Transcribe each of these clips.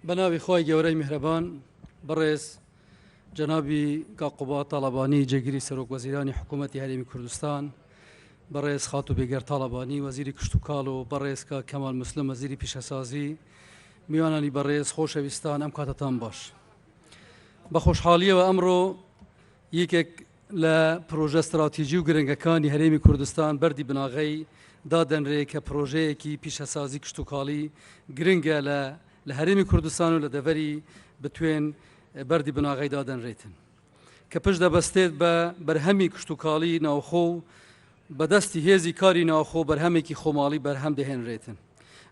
بە ناوی خوای گەورەی میهرەبان بەڕێز جەنابی کاک قوباد تاڵەبانی جێگری سەرۆک وەزیرانی حکوومەتی هەرێمی کوردستان بەڕێز خاتوو بێگەر تاڵەبانی وەزیری کشتوکاڵ و بەڕێز کاک کەمال مسلم وەزیری پیشەسازی میوانانی بەڕێز خۆشەویستان ئەم کاتەتان باش بە خۆشحاڵیەوە ئەمڕۆ یەکێک لە پرۆژە ستراتیجی و گرنگەکانی هەرێمی کوردستان بەردی بناغەی دادەنرێ کە پرۆژەیەکی پیشەسازی کشتوکاڵی گرنگە لە لە هەرێمی کوردستان و لە دەڤەری بتوێن بەردی بناغەی دادەنرێتن کە پشت دەبەستێت بە بەرهەمی کشتوکاڵی ناوخۆ و بەدەستی هێزی کاری ناوخۆ بەرهەمێکی خۆماڵی بەرهەم دەهێنرێتن.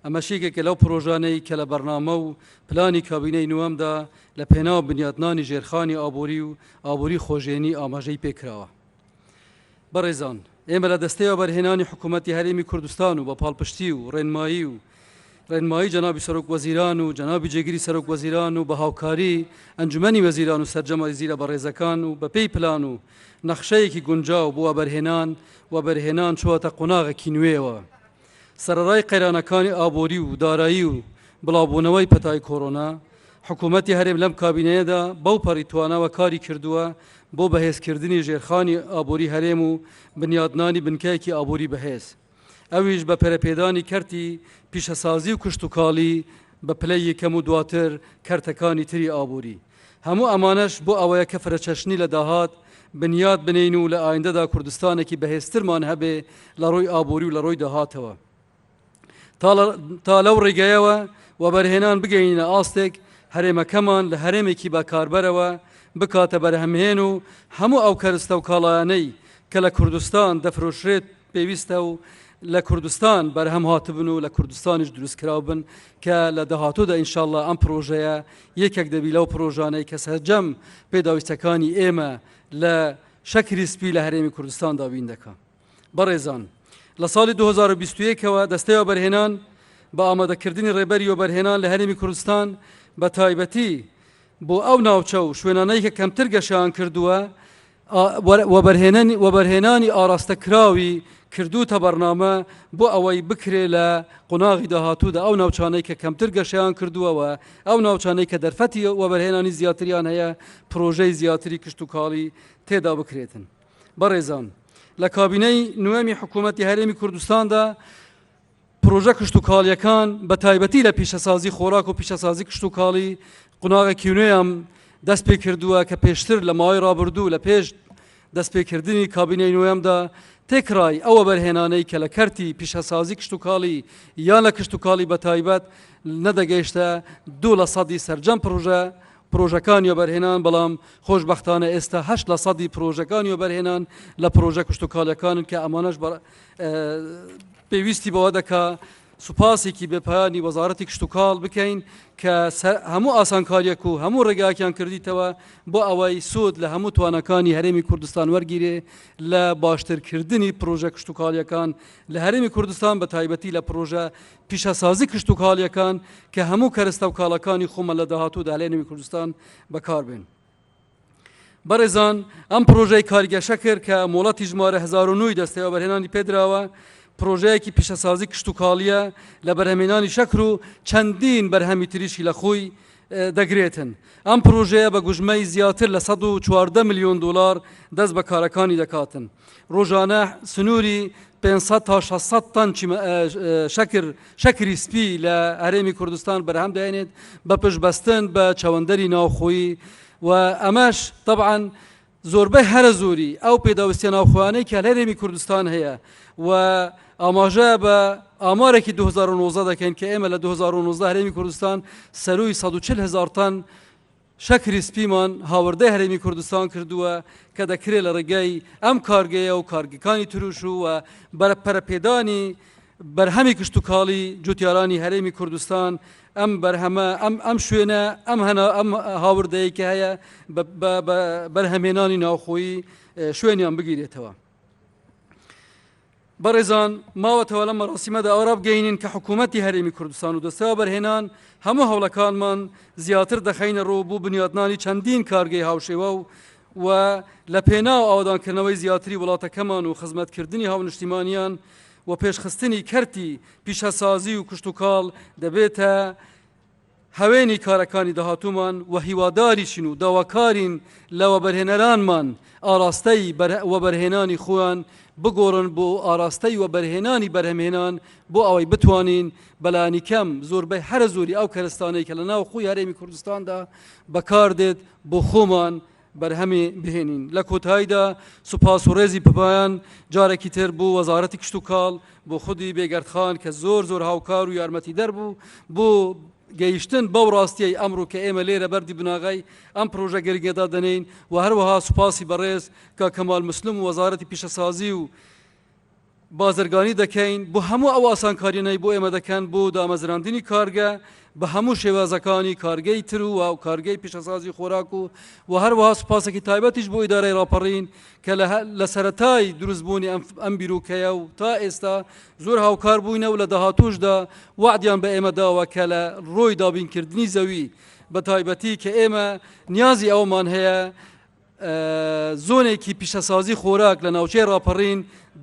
ئەمەش یەکێکە لەو پرۆژانەی کە لە بەرنامە و پلانی کابینەی نوەمدا لە پێناو بنیاتنانی ژێرخانی ئابووری و ئابووری خۆژێنی ئاماژەی پێکراوە. بەڕێزان، ئێمە لە دەستەی وەبەرهێنانی حکوومەتی هەرێمی کوردستان و بە پاڵپشتی و ڕێنمایی و ڕێنمایی جەنابی سەرۆک وەزیران و جەنابی جێگری سەرۆک وەزیران و بە هاوکاری ئەنجومەنی وەزیران و سەرجەم وەزیرە بەڕێزەکان و بەپێی پلان و نەخشەیەکی گونجاو بۆ وەبەرهێنان وەبەرهێنان چووەتە قۆناغێکی نوێوە. سەرەڕای قەیرانەکانی ئابووری و دارایی و بڵاوبوونەوەی پەتای کۆرۆنا، حکوومەتی هەرێم لەم کابینەیەدا بەو پەڕی تواناوە کاری کردووە بۆ بەهێزکردنی ژێرخانی ئابووری هەرێم و بنیادنانی بنکەیەکی ئابووری بەهێز. ئەویش بە پەرەپێدانی کەرتی پیشەسازی و کشتوکاڵی بە پلەی یەکەم و دواتر کەرتەکانی تری ئابووری. هەموو ئەمانەش بۆ ئەوەیە کە فرەچەشنی لە داهات بنیات بنێین و لە ئایندەدا کوردستانێکی بەهێزترمان هەبێ لە ڕووی ئابووری و لە ڕووی داهاتەوە. تا لەو ڕێگەیەوە وەبەرهێنان بگەینە ئاستێک هەرێمەکەمان لە هەرێمێکی بەکاربەرەوە بکاتە بەرهەمهێن و هەموو ئەو کەرستە و کاڵایانەی کە لە کوردستان دەفرۆشرێت پێویستە و لە کوردستان بەرهەم هاتبن و لە کوردستانیش دروستکراو بن کە لە داهاتوودا ئینشاءاللە ئەم پرۆژەیە یەکێک دەبی لەو پرۆژانەی کە سەرجەم پێداویستەکانی ئێمە لە شەکری سپی لە هەرێمی کوردستان دابین دەکا. بەڕێزان لە ساڵی 2021ەوە دەستەی وەبەرهێنان بە ئامادەکردنی ڕێبەری وەبەرهێنان لە هەرێمی کوردستان بە تایبەتی بۆ ئەو ناوچە و شوێنانەی کە کەمتر گەشەیان کردووە وەبەرهێنانی ئاراستەکراوی کردووتە بەرنامە بۆ ئەوەی بکرێ لە قۆناغی داهاتوودا ئەو ناوچانەی کە کەمتر گەشەیان کردووە و ئەو ناوچانەی کە دەرفەتی وەبەرهێنانی زیاتریان هەیە پرۆژەی زیاتری کشتوکاڵی تێدا بکرێتن. بەڕێزان لە کابینەی نوێمی حکوومەتی هەرێمی کوردستاندا پرۆژە کشتوکاڵیەکان بە تایبەتی لە پیشەسازی خۆراک و پیشەسازی کشتوکاڵی قوناغێکی نوێیان دەست پێ کردووە کە پێشتر لە ماوەی ڕابردوو لە پێش دەستپێکردنی کابینەی نوێمدا تێکڕای ئەوە بەرهێنانەی کە لە کەرتی پیشەسازی کشتوکاڵی یان لە کشتوکاڵی بە تایبەت نەدەگەیشتە 2 لە سەدی سەرجەم پرۆژە پرۆژەکانی وەبەرهێنان بەڵام خۆشبەختانە ئێستا 8 لە سەدی پرۆژەکانی وەبەرهێنان لە پرۆژە کشتوکاڵیەکانن کە ئەمانەش پێویستی بەوە دەکا سوپاسێکی بێپایانی وەزارەتی کشتوکاڵ بکەین کە هەموو ئاسانکاریەک و هەموو ڕێگاکیان کردیتەوە بۆ ئەوەی سوود لە هەموو توانەکانی هەرێمی کوردستان وەرگیرێ لە باشترکردنی پرۆژە کشتوکاڵیەکان لە هەرێمی کوردستان بە تایبەتی لە پرۆژە پیشەسازی کشتوکاڵیەکان کە هەموو کەرستە و کاڵاکانی خۆمان لە داهاتوودا لە هەرێمی کوردستان بەکاربێن. بەڕێزان ئەم پرۆژەی کارگە شەکر کە مۆڵەتی ژمارە 1009 دەستەی وەبەرهێنانی پێدراوە پرۆژەیەکی پیشەسازی کشتوکاڵیە لە بەرهەمێنانی شەکر و چەندین بەرهەمی تریشی لە خۆی دەگرێتن ئەم پرۆژەیە بە گوژمەی زیاتر لە 114 میلیۆن دلار دەست بە کارەکانی دەکاتن ڕۆژانە سنووری 500 تا 600 تەن شەکر شەکری سپی لە هەرێمی کوردستان بەرهەم دەهێنێت بە پشتبەستن بە چەوەندەری ناوخۆیی و ئەمەش تەبعەن زۆربەی هەرە زۆری ئەو پێداویستیە ناوخۆیانەی کە لە هەرێمی کوردستان هەیە و ئاماژە بە ئامارێکی 2019 دەکەین کە ئێمە لە 2019 هەرێمی کوردستان سەروی 140 هزار تەن شەکری سپیمان هاوردەی هەرێمی کوردستان کردووە کە دەکرێت لە ڕێگای ئەم کارگەیە و کارگەکانی تروش و پەرەپێدانی بەرهەمی کشتوکاڵی جوتیارانی هەرێمی کوردستان ئەم بەرهەمە ئەم ئەم شوێنە ئەم هەنا ئەم هاوردەیە کە هەیە بە بەرهەمێنانی ناوخۆیی شوێنیان بگیرێتەوە. بەڕێزان ماوەتەوە لەم مەراسیمەدا ئەوە ڕابگەینین کە حکوومەتی هەرێمی کوردستان و دەستەی وەبەرهێنان هەموو هەوڵەکانمان زیاتر دەخەینە ڕوو بۆ بنیاتنانی چەندین کارگەی هاوشێوە و و لە پێناو ئاوەدانکردنەوەی زیاتری وڵاتەکەمان و خزمەتکردنی هاونیشتیمانیان و پێشخستنی کەرتی پیشەسازی و کشتوکاڵ دەبێتە. هەوێنی کارەکانی داهاتوومان و هیواداریشین و داواکارین لە وەبەرهێنەرانمان ئاراستەی وەبەرهێنانی خۆیان بگۆڕن بۆ ئاراستەی وەبەرهێنانی بەرهەمهێنان بۆ ئەوەی بتوانین بەلانیکەم زۆربەی هەرە زۆری ئەو کەرستانەی کە لە ناو خۆی هەرێمی کوردستاندا بەکاردێت بۆ خۆمان بەرهەمی بهێنین. لە کۆتاییدا سوپاس و ڕێزی پپایان جارێکی تر بۆ وەزارەتی کشتوکاڵ، بۆ خودی بێگەرد خان کە زۆر زۆر هاوکار و یارمەتیدەر بوو بۆ گەیشتن بەو ڕاستیەی ئەمڕۆ کە ئێمە لێرە بەردی بناغەی ئەم پرۆژە گرنگە دادەنێین و هەروەها سوپاسی بەڕێز کاک کەمال موسلم و وەزارەتی پیشەسازی و بازرگانی دەکەین بۆ هەموو ئەو ئاسانکاریانەی بۆ ئێمە دەکەن بۆ دامەزراندنی کارگە بە هەموو شێوازەکانی کارگەی تر و کارگەی پیشەسازی خۆراک و و هەروەها سوپاسێکی تایبەتیش بۆ ئیدارەی ڕاپەڕین کە لە سەرەتای دروستبوونی ئەم بیرۆکەیە و تا ئێستا زۆر هاوکار بووینە و لە داهاتووشدا وەعدیان بە ئێمە داوە کە لە ڕۆی دابینکردنی زەوی بە تایبەتی کە ئێمە نیازی ئەومان هەیە زۆنێکی پیشەسازی خۆراک لە ناوچەی ڕاپەڕین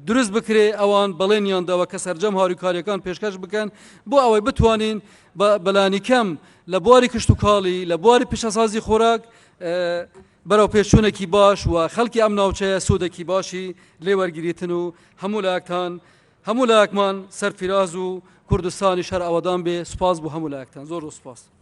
دروست بکرێ، ئەوان بەڵێنیان داوە کە سەرجەم هاریکاریەکان پێشکەش بکەن بۆ ئەوەی بتوانین بەلانیکەم لە بواری کشتوکاڵی، لە بواری پیشەسازی خۆراک بەرەو پێشچوونێکی باش و خەڵکی ئەم ناوچەیە سوودێکی باشی لێ وەرگریتن و هەموو لایەکتان هەموو لایەکمان سەرفیراز و کوردستانی شەر ئاوەدان بێ. سوپاس بۆ هەموو لایەکتان، زۆر زۆر سوپاس.